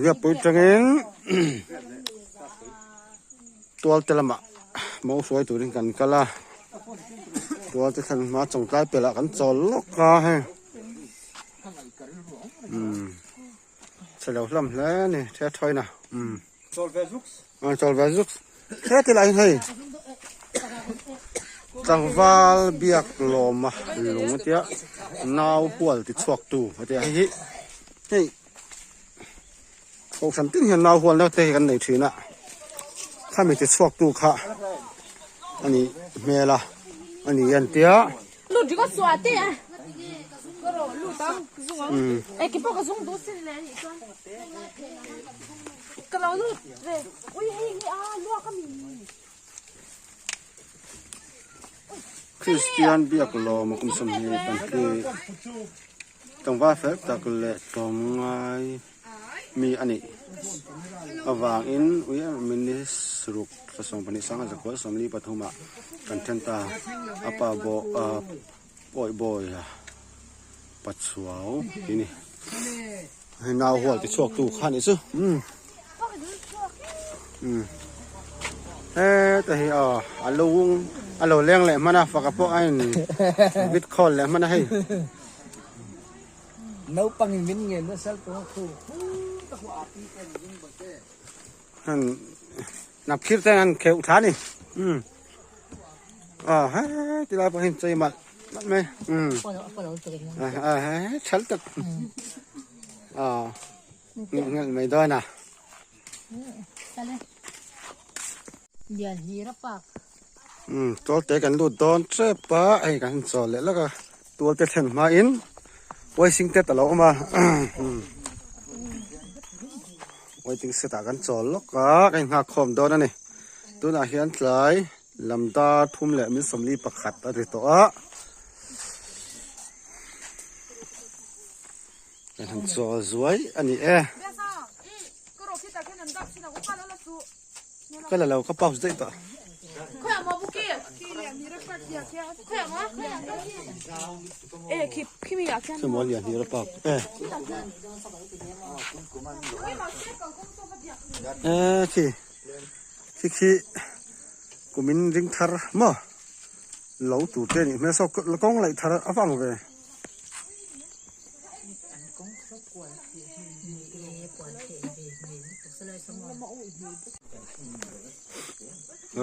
Riakpui atangin tualte lamah mo hruai turin kan kal a tualte thlan hma chawngtlai pelh ah kan chawl lawk a hei umm chhe lo hlawm hle a ni thil a thawi na umm chawl ve zuk heti lah hi hei tlangval biak lawma lung a tia nau hual ti chhuak tu a tia hei hi hei Kohhran tin hian nau hualna te hi kan nei thin a, khami ti chhuak tu kha a nih hmel a, a ni an tia. Kristian biak lawm a kum 22 tlangval fel tak leh tlawmngai mi a nih avangin ui em em in ni ruk thla 12 sanga zakua 43 ah kan then ta a pa bawh ah pawi bawi a pachuau tih a ni hei nau hual ti chhuak tu kha a nih chu umm umm heta hi aw a lo a lo leng leh hman a faka pawh a in vit khawl leh hman a hei. Naupangin min ngen nasa tawh a thu hu ta khu a pi ten zung ba te. Han nap khir ten han kheuh thla ni. Um. A he ti lai pawh hin chei malh malh mai. Um. A he thal tak. A ngilh ngilh mai dawn a. Lian hlir a park. Um tualte kan lut dawn tep a hei kan han chawl leh lawk a tualte thlen hmain waiting set a lo awm a waiting set ah kan chawl lawk a kan inghak khawm dawn a ni tunah hian tlai lam dar thum leh min 41 a ri tawh a kan han chawl zuai a ni e. Ka la lo ka pause daih tawh. Khi maw lian hi park e. E khi khi khi kumin ring thar maw lo tur te anih hmel saw kawng laih thar a vang ve.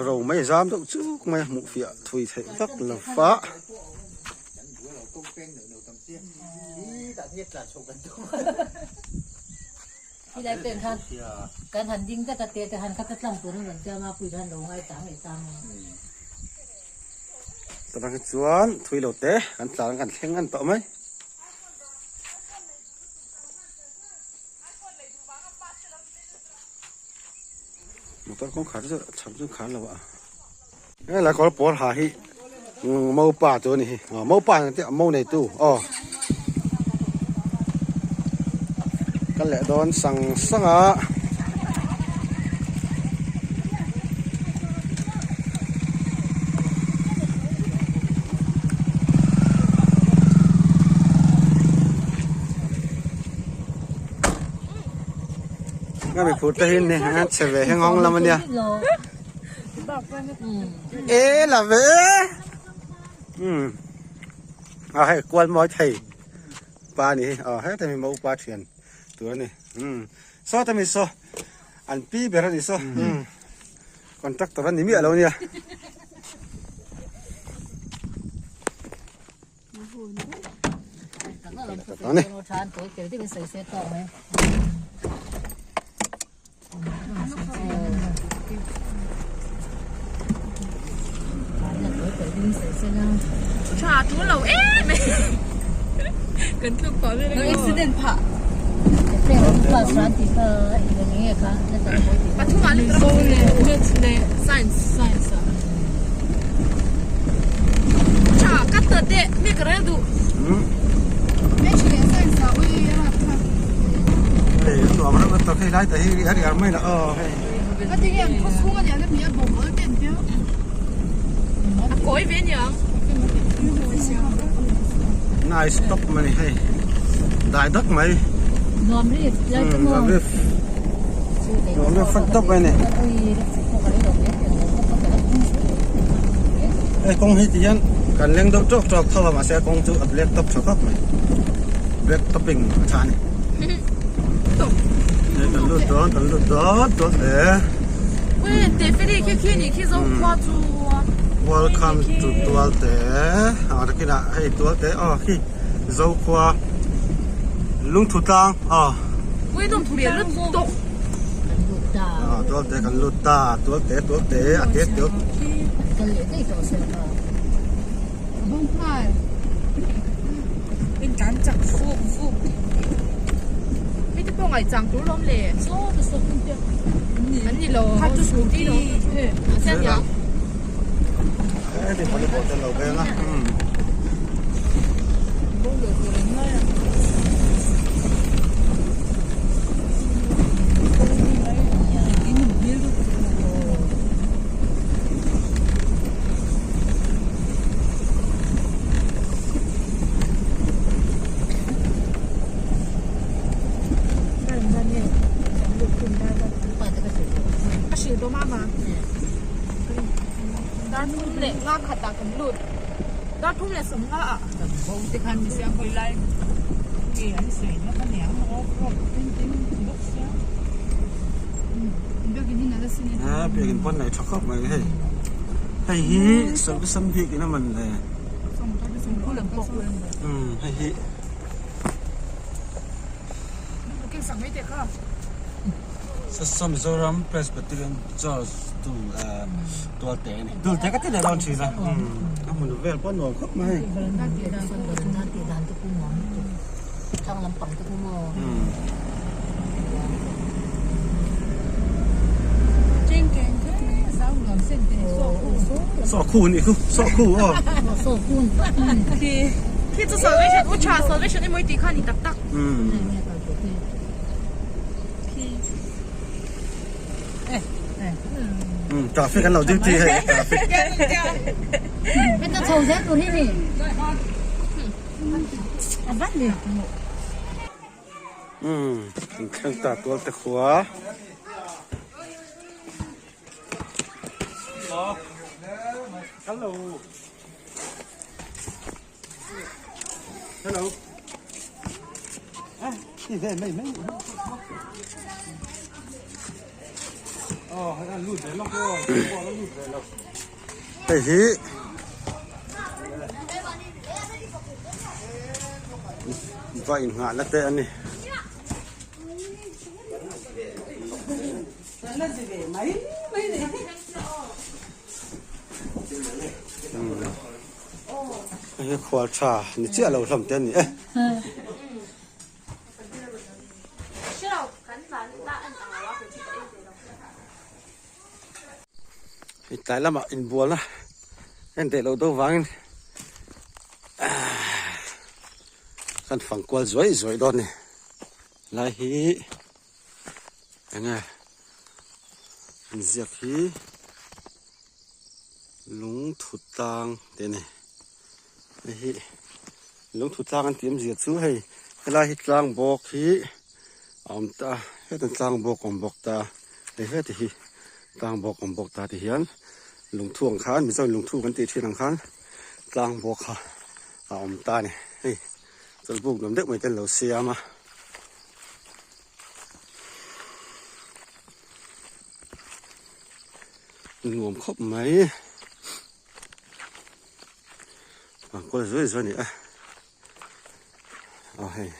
Ro mai zam deuh chuk mai a hmuh fiah thui theih vak lo va. Chutah chuan thui lo te kan tlan kan thleng an tawh mai. Motor kawngkhar chu chham chu khar lo a helai kawr pawl ha hi mopa chu a ni hi aw mopa ang chiah mo nei tu aw kal leh dawn sang sang a. Nga mi phur te hi ni a chhe ve heng hawng lam ania e la ve um a hei kual mawi thei pa ni hi aw heta mi mo pa thian tur ani um saw ta mi saw an pi ber ani saw um contractor ani miah lo ania. Nice top mai hei dai dak mai nuam rif. Nuam deuh fat tawp mai a ni. Hei kawng hi ti hian kan leng deuh tawk tawk tho a mahse kawng chu a black top tha khawp mai black topping a tha a ni. Hei kan lut dawn kan lut dawn dawn hle. Welcome to Tualte a takinah hei Tualte aw khi Zokhua lungthu tlang aw. Tualte kan lut ta Tualte Tualte a te te. Biakin pawn nei tha khawp mai hei hei hi sam bik in a man le umm hei hi. Sasa Mizoram Presbyterian Church tu Tualte a ni. Tualte ka ti leh dawn thin a. A hmun vel pawh nuam khawp mai. Sawhkhu a nih khu sawhkhu aw. Traffic an lo duty hei traffic. Umm kan thleng ta tual te khua. Hello. Hello. Đi về mấy mấy. Hei hi va inngahna te a ni. Hei hi khual tha ni chiah lo hlawm te a ni e. Hei tlai lamah inbualna en teh loh deuh vangin kan fang kual zuai zuai dawn a ni. Helai hi eng nge inziak hi lungthu tlang tih a ni. Hei hi lungthu tlang an tih awmzia chu hei helai hi tlang bawk hi a awm ta a hetiang tlang bawk a awm bawk ta a hei heti hi tlang bawk a awm bawk ta ti hian lungthu ang khan mizo in lungthu kan tih thin ang khan tlang bawk kha a awm ta a ni hei chawlhbuk nuam deuh mai te an lo siam a. Nuam khawp mai. A kual zuai zuai a ni a aw hei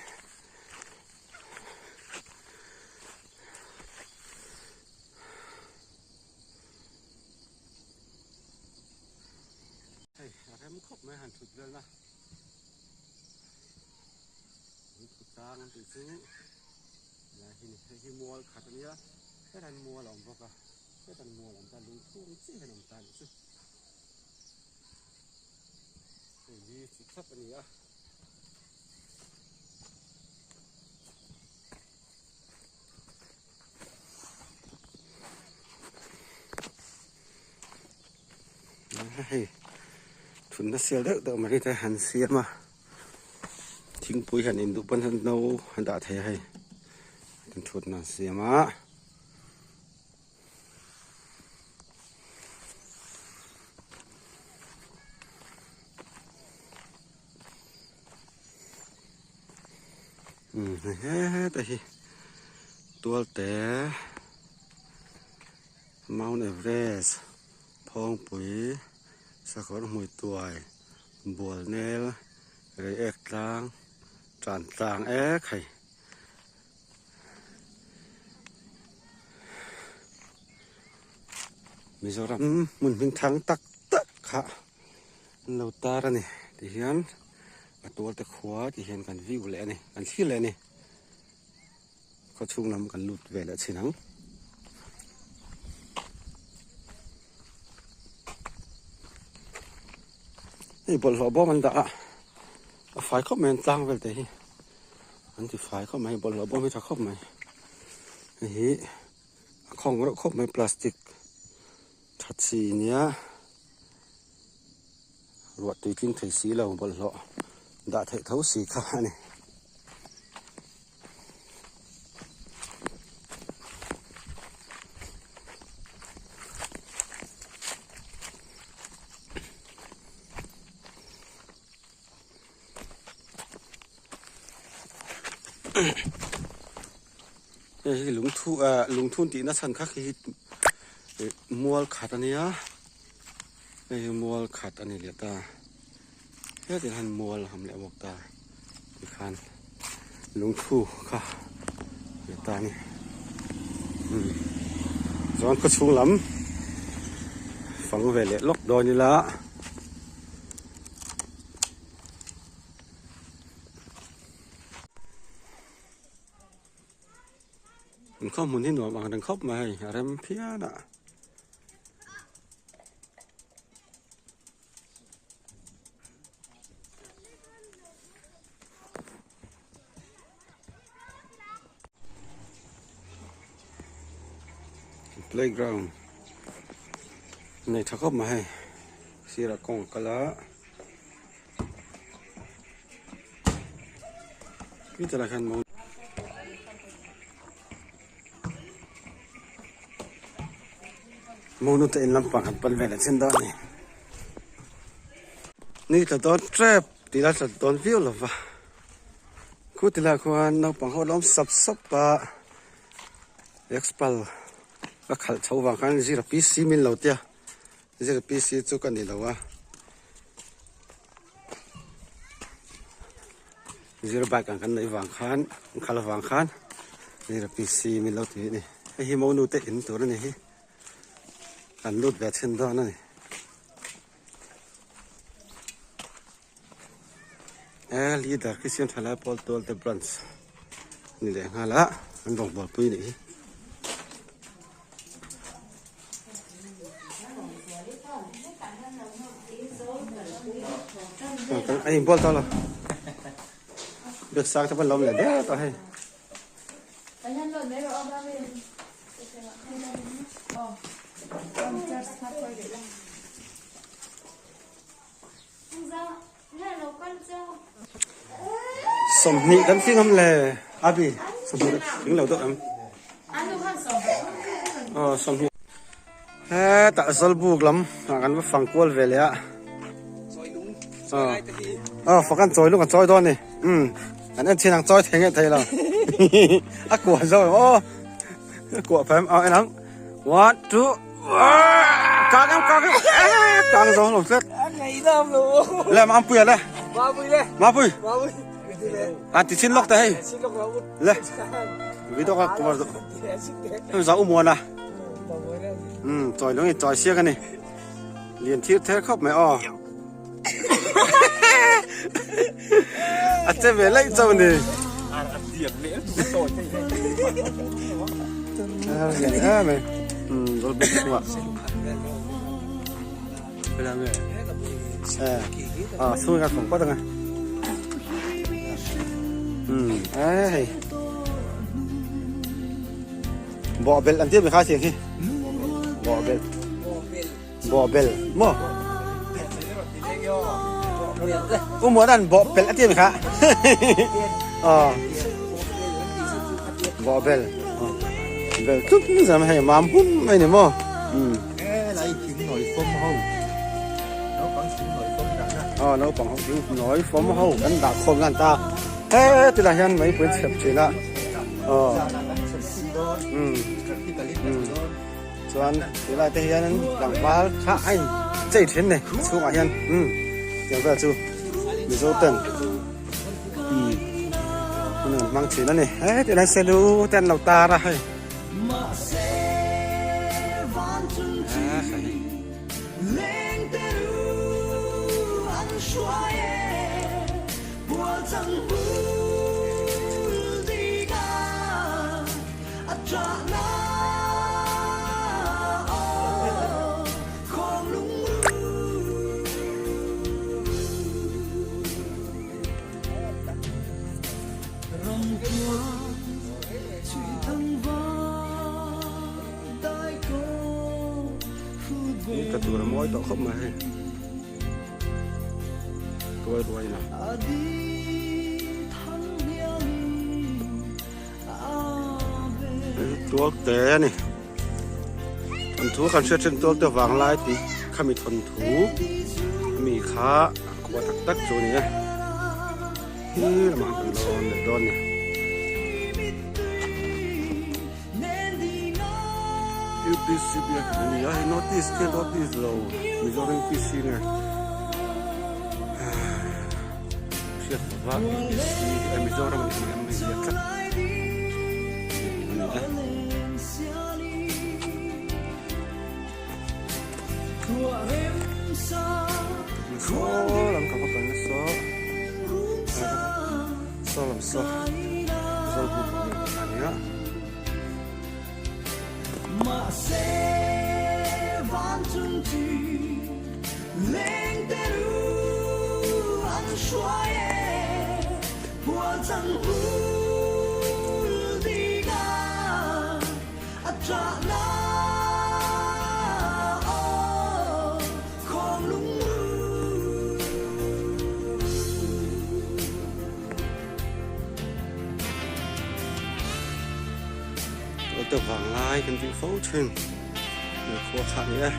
hei a rem khawp mai han thut vel na an thut tlang an tih chu lai hi ni hei hi mual khat a nia hetlai mual a awm bawk a hetlai mual a awm ta lungchhung chiah hian a awm ta a nih chu. Hei hi chi thlap a ni a. Hei thunna sial deuh deuh mai te han siam a thingpui han induh pawn han no han dah thei a hei thutna an siam a. Umm heta hi tualte Mount Everest Phawngpui Sakawr Hmuituai Bualnel Reiek tlang Tan tlang ek hei. Mizoram hmun hming thang tak tak kha an lo tar a ni ti hian a tual te khua ti hian kan view leh a ni kan thlir leh a ni khaw chhung lam kan lut ve leh chin ang. Hei bawlhhlawh bawm an dah a a fai khawp mai an tlang vel te hi an ti fai khawp mai bawlhhlawh bawm hi tha khawp mai hei hi a khawng reuh khawp mai plastic tha chi nia ruah tui tling thei si lo bawlhhlawh dah theih tho si kha a ni. Hei hi lungthu ah lungthun tih na chhan kha khi hi mual khat a nia hei hi mual khat a ni leh ta heti hian mual a ham leh bawk ta tikhan lungthu kha leh ta a ni chuan khaw chhung lam fang ve leh lawk dawn ila. Inkhawm hmun hi nuam ang reng khawp mai hei a rem phian a. Playground nei tha khawp mai hei sirah kawng a kal a. Tah hian monu te in lampang an pan vel a chin dawn a ni. Ni tla dawn tep tih la tla dawn viau lo va khu ti lai khuan naupang ho an awm sap sap a expal a khalh chho vang khan zira PC min lo tia zira PC chu ka ni lo a. Zir bike ang kan neih vang khan an khalh avang khan zir PC min lo ti a ni hei hi monu te in tur a ni hi kan lut ve chhin dawn a ni e leader Christian thalai pawl tual te branch ni leh nghal a an rawngbawlpui a nih hi. Anh bol tao lo được sang cho con lông là đéo tao hay 20 kan tling am le abi 20 tling lo deuh em aw 20 hetah zawlbuk lam ah kan va fang kual ve leh a aw fak an chawi lung an chawi dawn a ni umm an en chin ang chawi thei nge thei lo a kuah zo em aw a kuah phei em aw en ang one two Kang em kang em kang zo lo tlat. Le ma pui le. Ma pui le. Ma pui. A ti chin lok ta hei. Le. Video ka cover do. Em za umuana. Um choi lung i choi siak ani. Lian thir ther khop mai aw. A che ve laih chauh ni. Lian em mai. Um goal buk chungah. Helai nge. A chhung ka thawng pat anga. Um hei. Bawhbelh an tia mi kha thiang hi. Bawhbelh. Bawhbel maw? U muan an bawhpelh a ti mi kha. Aw. Bawhbel. Bel tup zam hei mam hum mai ni maw? Um. Lai thing noi fawm ho. Naupang thing noi fawm dah na. Aw naupang ho thing noi fawm ho kan dah khawm nan ta. He tilai hian meipui chhep thin a aw umm umm chuan tilai te hian tlangval kha a in chei thin ni a chhungah hian umm tiang vel chu mizo ten umm hun an hmang thin a ni he tilai selu te an lo tar a hei. Ka tur a mawi tawh khawp mai hei tuai ruai in a. Tual te a ni thawnthu kan hriat thin tual te vang lai tih khami thawnthu ami kha a kua tak tak chu a ni e hi lamah kan lawn leh dawn a ni. UPC biak a ni a hei notice khi notice lo Mizoram UPC nge hriat lova UPC Mizoram a ni em hei ziak tlat a ni e. Saw lam ka va kal nasa saw lam saw zawlbuk a ni a. Te vang lai kan tih fo thin he khua kha a ni e.